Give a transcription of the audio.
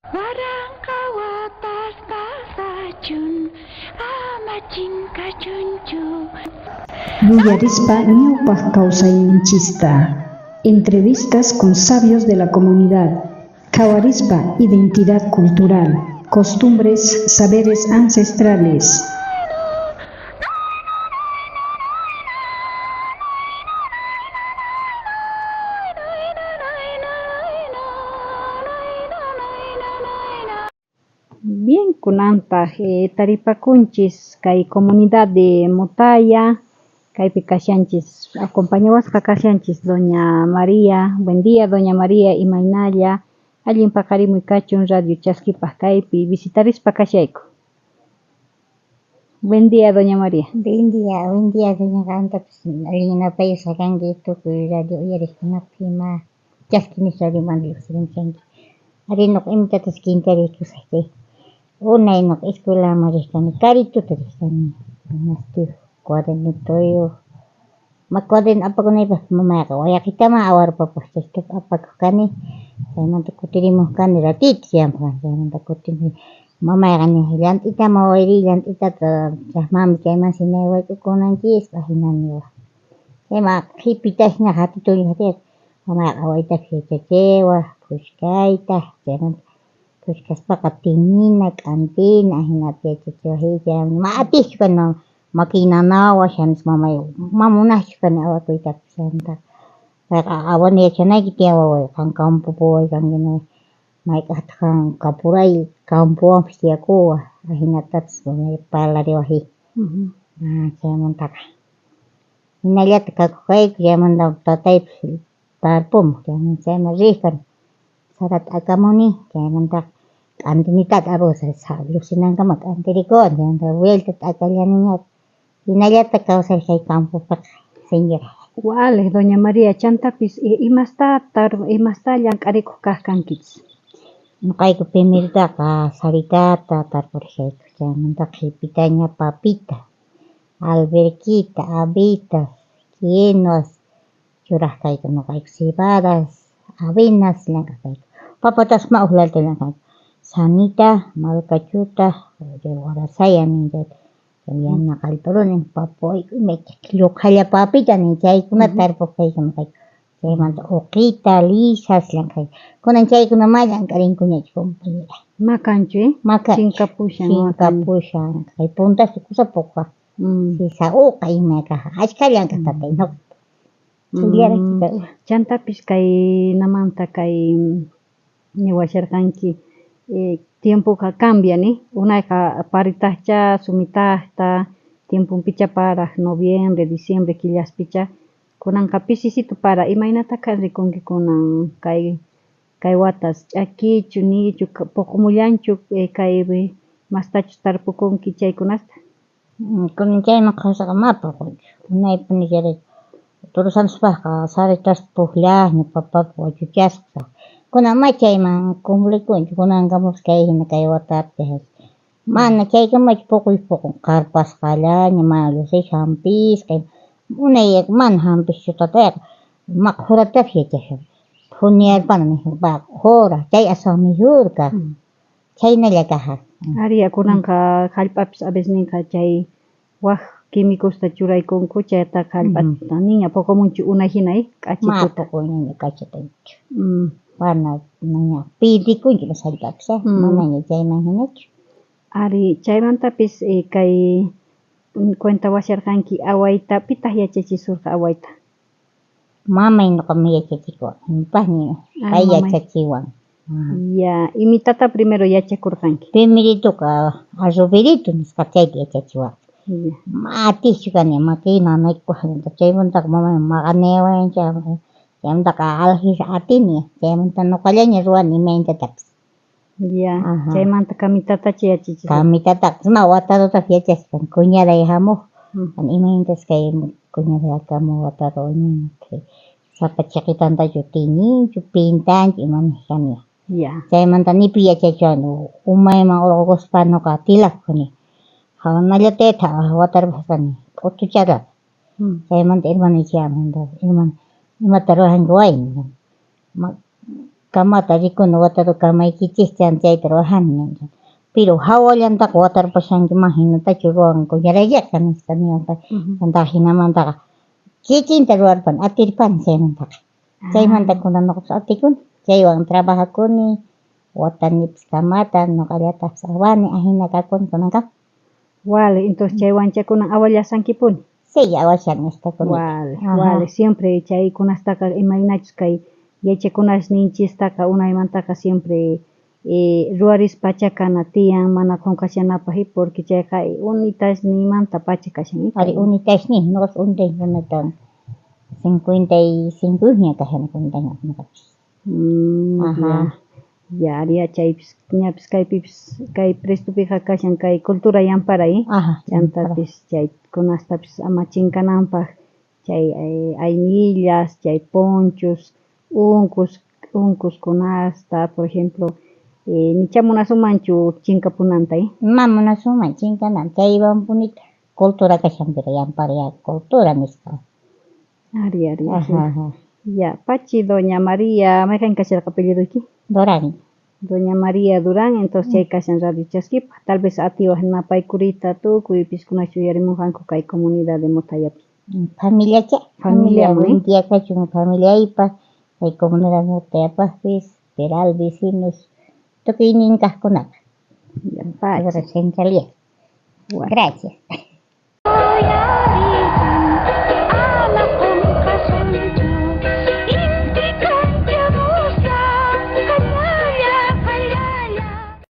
Waranqa watas pasachun, ama chinkachunchu. Yuyarispa ñawpaj kawsayninchista. Entrevistas con sabios de la comunidad. Qhawarispa identidad cultural, costumbres, saberes ancestrales. Bien, kunantaj taripakunchis kay comunidad de Motaya, kaypi kashanchis, acompañawasqa kashanchis doña María. Buen día, doña María, imaynalla, allin paqarimuy kachun radio chaskipaj kaypi visitarispa kashayku. Buen día, doña María. Buen día, doña qamtapis allin napayusqa kanki tukuy radio uyariqkunapaq ima chaskinis radiomanta lluqsirimushanki. Arí nuqa imatatas quintarikusaq chay unay nuqa escuelaman riq kani karituta riq kani imastiyuq cuadernitoyuq ma cuaderno apakunaypaq mamayqa wayaqitaman awarpapaq chayta apakuq kani chaymanta kutirimuq kani ratito chayamuq kani chaymanta kutin mamayqa niwaq llant'itaman wayriy llant'itata chaqmami chaymansi hina wayk'ukunanchispa hina niwaq chayman qhipitahina ratituña mamayqa awaytapis yachachiwaq phushkayta chaymanta phushkaspaqa tiñina k'antina ahinata yachachiwaq ma atiqchu kani makiy nanawaq nispa mamay ma munaqchu kani awakuytapis chaymanta payqa awana yachanayki tiyan waway qan campopi waway kanki mayk'aqtaq qan kapuray campowanpis tiyakuwaq ahinatapis mamay parlariwaq chaymantaqa hinallata kakuq kayku chaymanta tataypis tarpumuq chayman riq kani sarata akamuni chaymantaqa k'antinitata apakusqa lluqsinankama k'antirikuwan chaymanta vuelta t'akallaniñataq hinallata kawsariq kay campopiqa señora. Wale, doña María, chantapis imasta imasta llank'arikuq kaq kankichis? Nuqayku primeritaqa saritata tarpuriq kayku chaymanta qhipitaña papita, alberquita, habitas, quinuas churaq kayku nuqayku cebadas, avenas llank'aq kayku papatasqa ma uj lalta llank'ayku sanita, malcachuta, warasaya nin chayta yana qallparuni papa lluqhalla papita nin chaykunata tarpuq kayku nuqayku chaymanta uqita, lisas llank'ayku kunan chaykuna ma llank'arinkuñachu compañera. Ma kanchu, eh? Ma kanchu Chinkapushan. Chinkapushan kay puntasti kusa puquq sisa uqa ima kaq achka llank'aq tatay nuqa. Chantapis kaynamanta kay niwasharqanki tiempoqa cambian, eh? Unayqa paritaqcha sumitajta tiemponpicha paraq noviembre, diciembre killaspicha kunanqa pisisitu para imaynataqa rikunki kunan kay kay watas ch'akichu nichu puqumullanchu kay mastachus tarpukunki chaykunasta. Kunan chayman qhawasaqa ma puqunchu unaypuni chay Todos Santospaqqa saritaspa pukllaqña papapi wachuchasqa kunan ma chayman cumplikunchu kunankamapis kay hina kay watapi mana chaykamachu puquy puqun qarpasqallaña mana lluqsisqa hampisqa unay mana hampiqchu tatayqa ma qhuratapis yachashan phuniyarpana nispa qhura chay aswan mejor kaq chhaynalla kaq. Ari kunanqa hallp'apis a veces ninqa chay wak químicosta churaykunku chaytaqa hallp'ata niña puqumunchu unay hina Ma puqunñaña k'achitañachu mana ña pirikunchu hallp'apis manaña chayman hinachu. Ari chaymantapis kay cuentawasharqanki awayta pitaq yachachisurqa awayta? Mamay nuqaman yachachikuwan imapaqmi pay yachachiwan. Ya, imitata primero yachakurqanki? Primeritoqa arroberito nisqa chayta yachachiwarqa. Ma atiqchu kani makiy nanaykuwaq chaymantaqa mamay maqanayawan chaymantaqa aljis atini chaymanta nuqallaña ruwani imaynatatapis. Ya, chaymanta kamitatacha yachachisurqa. Kamitataqa ma watadotapis yachasqa cuñaday hamuq imaynatas kay cuñaday akamuq watado imaynata sapa chiqitantachu tiñinchu pintanchu ima niq kani. Ya. Chaymanta nipi yachachiwan umayman urqukuspa nuqa tilakuni qhawanallatayta watarpasqani k'utuchala chaymanta hermanoy chayamun hermano imata ruwanki wayna. Kamata rikuni wataro kamaykichis chan chayta ruwajani nin. Pero hawallantaqa watarpashankiman hinatachu ruwanku yarayaqa nispa niwan pay. Chantaqa hinamantaqa kikinta ruwarpani atirpani chaymantaqa. Chaymanta kunan noqapas atikuni chaywan trabajakuni watanipis kamata noqallataqpis awani ahina kakuni kunankama. Wale, entonces chaywancha kunan awallasankipuni. Sí, awashani estakunita. Wale, wale, siempre chaykunastaqa imaynachus kay yachakunasninchistaqa unaymantaqa siempre ruwarispacha kana tiyan mana qunqashanapaq porque chayqa unitasninmanta pacha kashan. Ari unitasnin, noqapas unitaykunatan 55ña kashani kunantaña noqapis. Ajá. Ya, ya, chaypis ñapis kaypipis kay prestopiqa kashan kay cultura yamparay. Ajá. Chantapis chaykunastapis ama chinkananpaq chay aymillas, chay ponchos, unkus unkuskunasta, por ejemplo, nicha munasumanchu chinkapunanta. Ma munasuman chinkanan chaywanpunita cultura kashan pero yampara cultura nisqa. Ari, ari. Ajá, ajá. Ya, pachi doña María, mayqin kasharqa apelliduyki? Durán. Doña María Durán, entonces chay kashan radio chaskipa, tal vez atiwaj napaykurita tukuy piskunachu uyarimunqanku kay comunidad de Motayapi. Familiacha, familia buen día kachun familiaypa, kay comunidad Motayapaqpis, Peral vecinos, tukuynin kaqkunapaq. Ya, pachi. Centralía. Gracias. Bueno.